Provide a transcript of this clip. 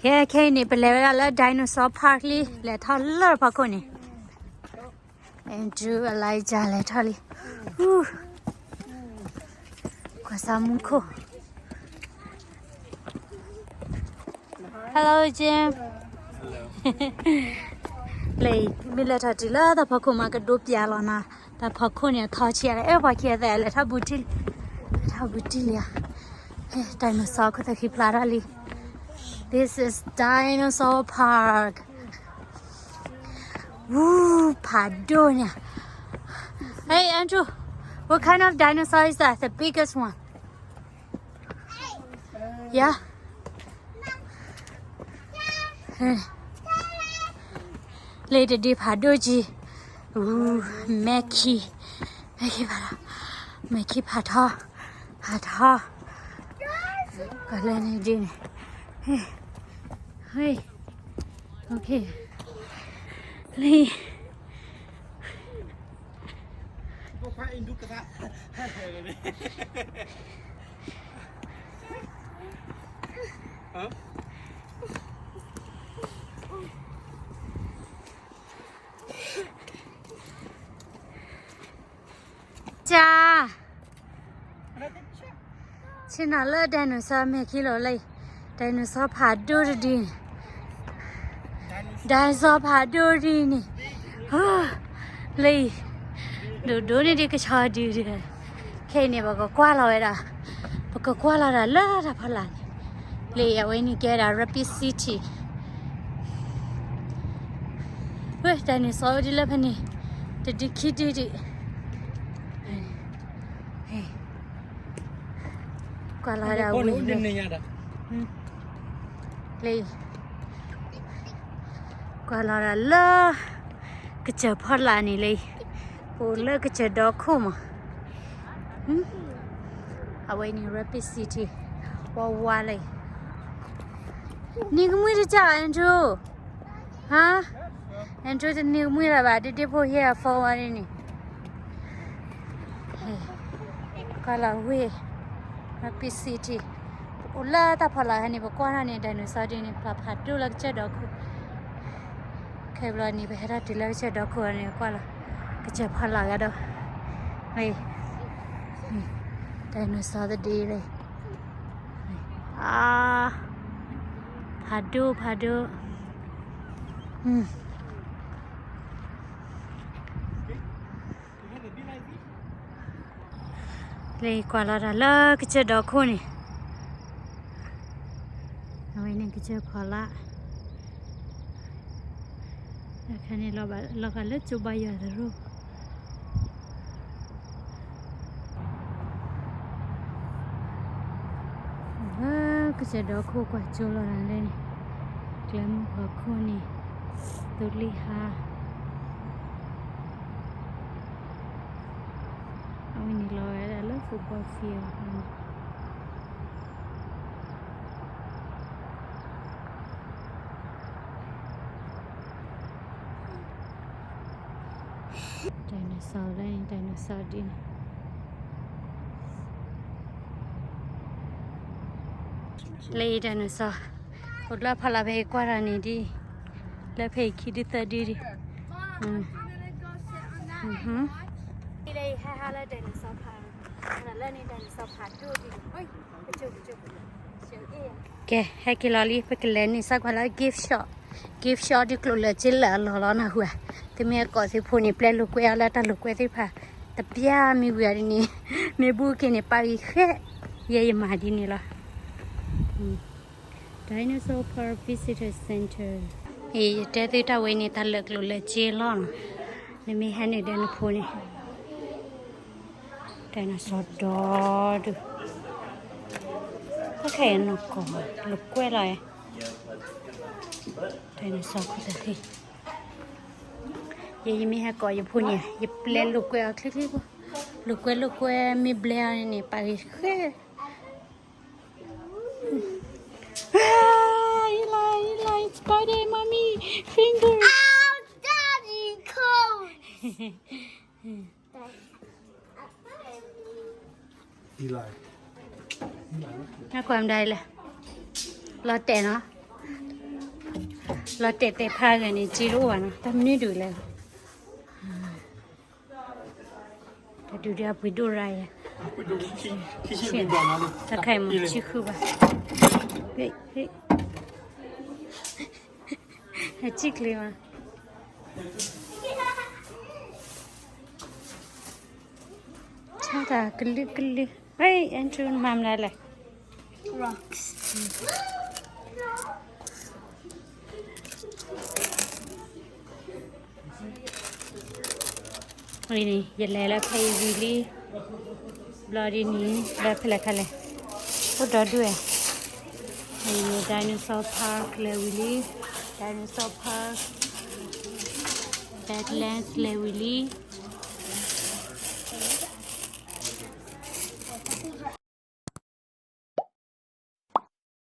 ခဲခဲအံၤန့ၣ် ပလဲၤဝဲဒၣ်လၢ dinosaur park လံ, လဲၤထီၣ်လၢဖီခိၣ်န့ၣ်, Andrew Elijah လဲၤထီၣ်လံ, ကွၢ်စၢ်မူခိၣ်, Hello Jim. လၢ မ့ၢ်လဲၤထီၣ်တုၤလၢတၢ်ဖီခိၣ်မး ကဒိပျးလီၤနၤ, တၢ်ဖီခိၣ်န့ၣ် အထီဆံးလၢ အဲၣ်ပှၤခံဂၤသဲး လဲၤထီၣ်ဘူးတံၢ်လံ, လဲၤထီၣ်ဘူးတံၢ်လံဧါ, dinosaur ခိၣ်သၣ်ဃံဖျါထီၣ်လံ, This is dinosaur park. ဝူ, ဖးဒိၣ်န့ၣ်, Hey Andrew, what kind of dinosaur is that? The biggest one? Yeah. လၢတဒ့ဖးဒိၣ်ကံ, ဝူ, မဲာ်ခံ, မဲာ်ခံဖးထီ, မဲာ်ခံဖးထီ, ဖးထီ, ကလဲၤန့ၣ်ဒ်န့ၣ်, ဟဲ, ဟဲ, okay, လံ ကၢ်, ဆ့ၣ်နီၤလၢ dinosaur မဲာ်ခံလီၤလၢ, dinosaur ဖးဒိၣ်တဒုန့ၣ်, dinosaur ဖးဒိၣ်ဒ်န့ၣ်, လၢ, ဒိၣ်ဒိၣ်န့ၣ်ဒ်ကဆီဒုဒု, ခဲအံၤန့ၣ် ပကကွၢ်လီၤဝဲဒၣ်, ပကကွၢ်လီၤဒၣ်လၢတၢ်ဖီလာ်န့ၣ်, လၢအဝဲန့ၣ်ကဲဒၣ် Rapid City ဝဲ dinosaur ဒ်လၢဖဲန့ၣ်, တဒုခံဒုဒု, ကွၢ်လီၤဒၣ်ဝံၤ, လၢ, ကွၢ်လီၤဒၣ်လၢ, ကစၢၢ်ဖီလာ်န့ၣ်လၢ, ပအိၣ်လၢကစၢၢ်ဒီခိၣ်မး, အဝဲန့ၣ် Rapid City ဝါဝါလၢ, နံၤကမှံတကၢ် Andrew, ဟါ, Andrew တနံၤကမှံလၢၤဘၣ် ဒ်ဒ့ဖိဟ့ၣ်အ phone ဝဲဒ်န့ၣ်, ကွၢ်လီၤဝဲ, Rapid City, အိၣ်လၢတၢ်ဖီလာ်ဟဲန့ၣ် ပကွၢ်ထီၣ်န့ၣ် dinosaur ဒ်န့ၣ် ပှၤဖးဒိၣ်လၢကစၢၢ်ဒီခိၣ်, ခဲဘျီန့ၣ် ပဟဲထီၣ်တုၤလၢကစၢၢ်ဒီခိၣ်န့ၣ် ကွၢ်လီၤ, ကစၢၢ်ဖီလာ်ဂၤဒီး, ဝဲ, dinosaur သဒ့လၢ, အါ, ဖးဒိၣ်ဖးဒိၣ်, လၢကွၢ်လီၤတၢ်လၢကစၢၢ်ဒီခိၣ်န့ၣ်, အဝဲန့ၣ်ကစၢၢ်ဖီလာ်, အခါန့ၣ် လီၤဂာ်လၢကၠိဘါယွၤသရိာ် ကစၢၢ်ဒီခိၣ်ကွၢ်ကၠိလီၤတၢ်လၢန့ၣ်, ကျဲမုၢ်ဖီခိၣ်န့ၣ်, သိလ့ၣ်ဟါ, အဝဲန့ၣ်လီၤဝဲဒၣ်လၢ football field န့ၣ် dinosaur လၢန့ၣ် dinosaur ဒ်န့ၣ်, လၢ dinosaur အိၣ်လၢဖီလာ်ဖဲအံၤကွၢ်တၢ်န့ၣ်ဒ်, လၢဖဲအံၤခံဒုသၢဒုဒ်, လၢဟဲဟးလၢ dinosaur park လၢန့ၣ် dinosaur park ဒိၣ်ဒ်န့ၣ်, ကဲ ဟဲက့ၤလီၤလံ ပကလဲၤန့ၢ်စၢ်ကွၢ်လၢ gift shop, gift shop ဒ်ကျိၣ်လၢာ်စ့လၢာ်အလီၢ်လီၤနၢ်ဟူဧါ, သုမ့ၢ်ဟဲကိးသုဖိန့ၣ် ပျဲလိာ်ကွဲအီၤလၢတၢ်လိာ်ကွဲသ့ၣ်တဖၣ်, တပျၢ်မ့ၢ်ဝံၤအီၤဒ်န့ၣ်, မ့ၢ်ဘူးက့ၤန့ၣ် ပာ်ဂံၢ်ဃဲ, ယဲယမၤဒ်န့ၣ်လီၤ. Dinosaur Park Visitor Center, အံၤ ယတဲသုတၢ်ဝဲန့ၣ် တၢ်လၢာ်ကျိၣ်လၢာ်စ့လီၤနီၤ, နမ့ၢ်ဟဲန့ၣ်ဒီးနဖိန့ၣ် dinosaur ဒီဒူၣ်, ဖဲခဲအံၤနီၢ်ကီၢ် လိာ်ကွဲလီၤ, dinosaur ခိၣ်သၣ်သ့, ယဲယမ့ၢ်ဟဲကိးယဖိန့ၣ် ယပျဲလိာ်ကွဲအီၤချ့ချ့ဖိ, လိာ်ကွဲလိာ်ကွဲ မ့ၢ်ဘျဲအီၤန့ၣ် ပာ်ဂံၢ်ဃဲ Eli, Eli, spider, mommy, finger. Ow, daddy cold. Eli. နကွၢ်မဒၣ်လဲၣ်, လီၤတဲာ်နီၤ, လီၤတဲာ်တဲာ်ဖးဂၤန့ၣ် စ့တအိၣ်ဘၣ်နီၤ, တၢ်မနုၤဒုးလဲၣ်. တၢ်ဒုးဒုးအပှ့ၤဒိၣ်ရၤယၤ, တၢ်ခါအံၤမ့ၢ်ဆံဃုဘၣ်, အစံၣ်ချ့မး, ဆါတၢ်ကလုာ်ကလုာ်, ဝဲ Andrew မၤမနုၤလဲၣ်. Rocks. အံၤန့ၣ် ယလဲၤလၢဖဲအံၤဝံၤလံ, ဘျီဒ်န့ၣ် လၢဖဲလဲၣ်ခါလဲၣ်, အိၣ်ဒီဒူၣ်ဝဲ, အံၤန့ၣ် Dinosaur Park လဲၤဝံၤလံ, Dinosaur Park, Badlands လဲၤဝံၤလံ